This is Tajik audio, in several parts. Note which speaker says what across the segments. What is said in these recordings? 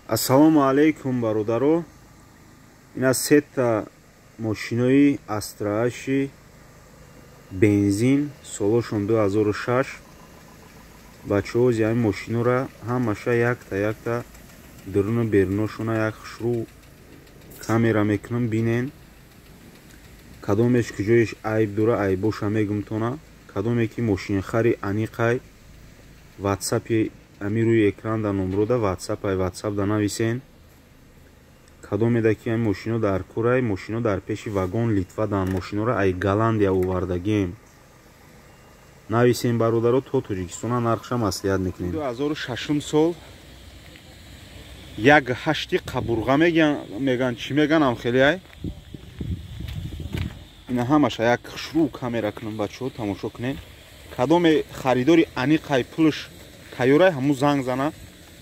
Speaker 1: Ассалому алайкум бародаро. Ина сета мошинои Астрааши бензин солошон 2006. Бачаҳо зи ҳамин мошинора ҳамаша якта якта дуруну беруношона як хушрӯ камера мекунам, бинен. Кадомеш куҷоеш айб дора, айбоша мегумтона. Кадоме ки мошинхари аниқай, ватсапи ами рӯи экран да номрода ватсапай, ватсап да нависен. Кадомеда ки ами мошино дар курай, мошино дар пеши вагон Литва дан, мошинора ай Голландия овардагем. Нависен бародаро, то Тоҷикистона нархша маслиҳат мекунем. 2006 сол як ҳашти қабурға меган, чӣ меган, хеле ай. Ина ҳамаша як хушрӯ камера кунам, бачаҳо тамошо кунем. Кадоме харидори аниқай, пулш тайёрай, ҳаму занг зана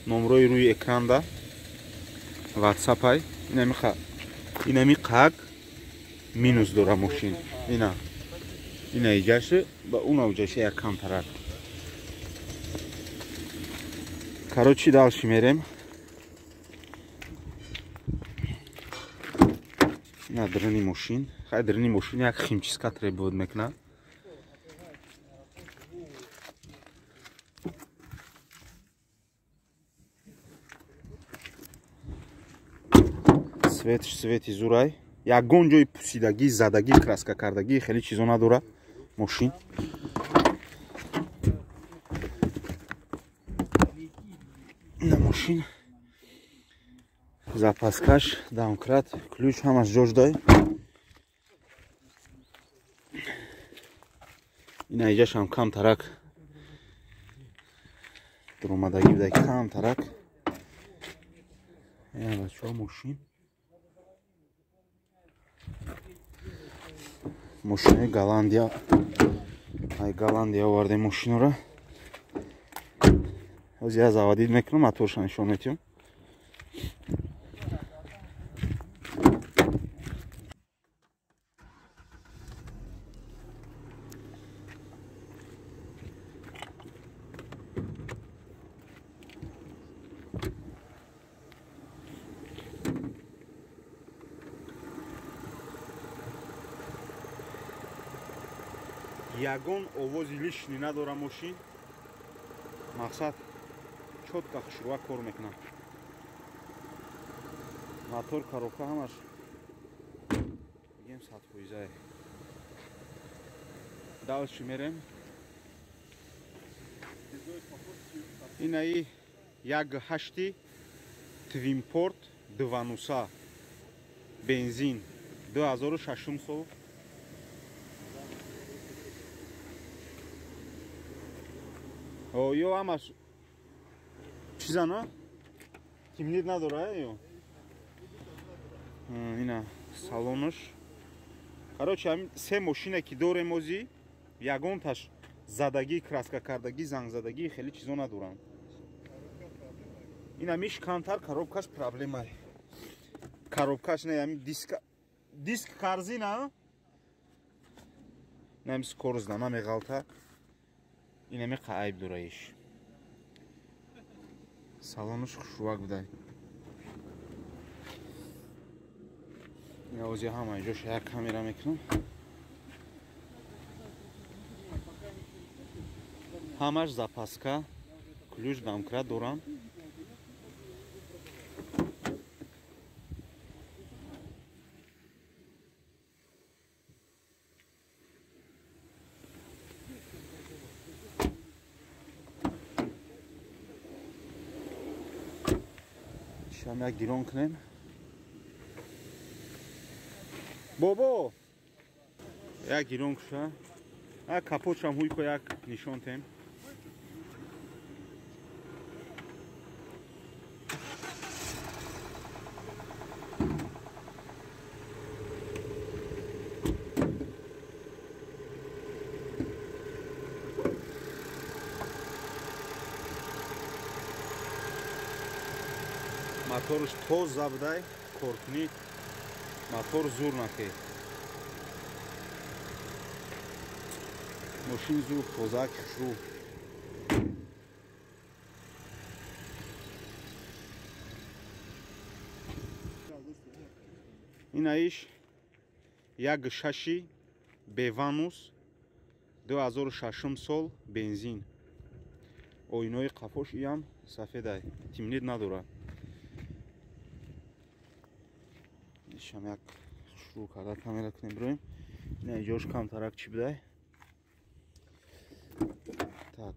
Speaker 1: номрои рӯи экранда ватсапай. Инами қак минус дора мошин. Ина иҷашы ба уна уҷашы як камтарак. Короче, дальше мерем. Ина дрни мошин. Хай дрни мошин як химчистка требует мекна. Светш свети зурай. Ягон ҷои пусидагӣ, задагӣ, краска кардагӣ хеле чизо надора мошин. Ина мошин. Запаскаш, домкрат, ключ ҳамаш ҷош дай. Ина иҷашам камтарак дуромадагӣ будай, камтарак. Ина бачаҳо мошин. Мошинои Голландия. Ай Голландия овардем мошинора. Ҳозир я заводид мекунам, моторша нишон метиҳам. Ягон овози лишний надора мошин. Мақсад чётко хушрӯа кор мекунад. Мотор, коробка ҳамаш бигем 100%. Дальше мерем. Инаи як ҳашти Твинпорт 2.0 бензин 2006 сол. Ё ҳамаш чизана тимлид надора ё ина салонош. Короче, ҳамин се мошине ки дорем ози, ягонташ задагӣ, краска кардагӣ, зангзадагӣ хеле чизо надоранд. Ина миш камтар коробкаш проблема. Коробкаш не, ҳамин диск карзина. Ина скорость да намеғалта. Инаме айб дораиш. Салонош хушрӯак будай. Ина ози ҳама ҷош як камера мекунам. Ҳамаш запаска, ключ, домкрат дорам. Шам як гирон кунем. Бобо! Як гирон куша. Як капотшам ҳуй ко як нишон тем. Моторш тоза будай, коркунӣ мотор зур накед. Мошин зур тоза хушрӯ. Инаиш 1.6 Беванус 2006 сол бензин. Оинои қафош иам сафедай, тимнит надора. Ишам як шурӯъ карда камера кунем бироем. Ина иҷош камтарак чӣ будай. Так.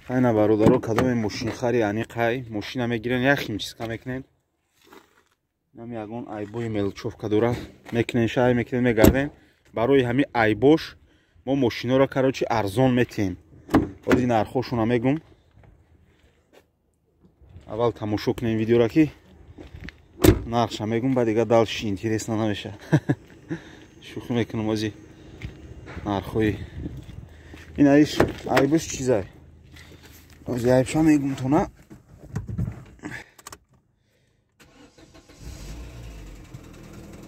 Speaker 1: Айна бародаро, кадоме мошинхари аниқай мошина мегирен, як химчистка мекунен. Нам ягон айбои мелчовка дора, мекунен, шай мекунен, мегарден. Барои ҳами айбош мо мошиноро короче арзон метиҳем. Ози нархошона мегум. Аввал тамошо кунем видеора, ки нархша мегум, баъд дига дальше интересно намеша. Шӯхӣ мекунам. Ози нархҳои ин аиш айбош чизай. Ози айбша мегум тона.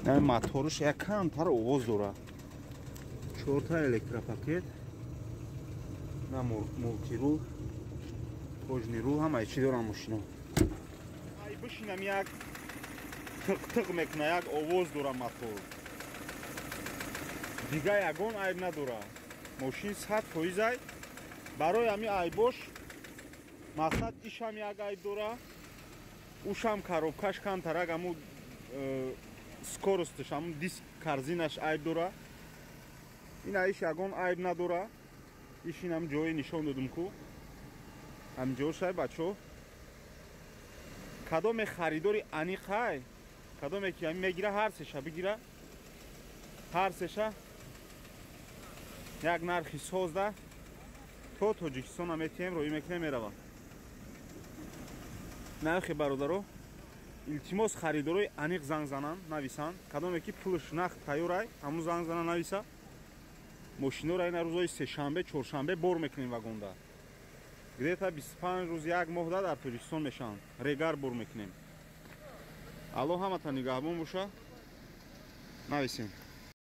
Speaker 1: На моторш як камтар овоз дора. 4 электропакет, на мултирул, кожный рул, ҳамаи чӣ дорам мошино. Ай бишинам як тиқ-тиқ мекуна, як овоз дора мотор. Дига ягон айб надора. Мошин 100% ай. Барои ҳами айбош мақсад ишам як айб дора. Ушам коробкаш камтарак ҳаму скоростш, ҳамун диск корзинаш айб дора. Ин аиш ягон айб надора. Иш инам ҷое нишон додум ку. Ҳам ҷошай бачо. Кадоме харидори аниқай, кадоме ки ҳами мегира, ҳар сеша бигира. Ҳар сеша як нархи созда то Тоҷикистона метиҳем, роӣ мекунем, мерава. Нархи бародаро, илтимос харидорои аниқ занг зананд, нависанд. Кадоме ки пулш нақд тайёрай, ҳамун занг зана нависа. Мошинора ина рӯзои сешанбе, чоршанбе бор мекунем вагонда. Где-то 25 рӯз, як моҳда дар Тоҷикистон мешаванд. Регар бор мекунем. Аллоҳ ҳамата нигаҳбон боша. Нависем.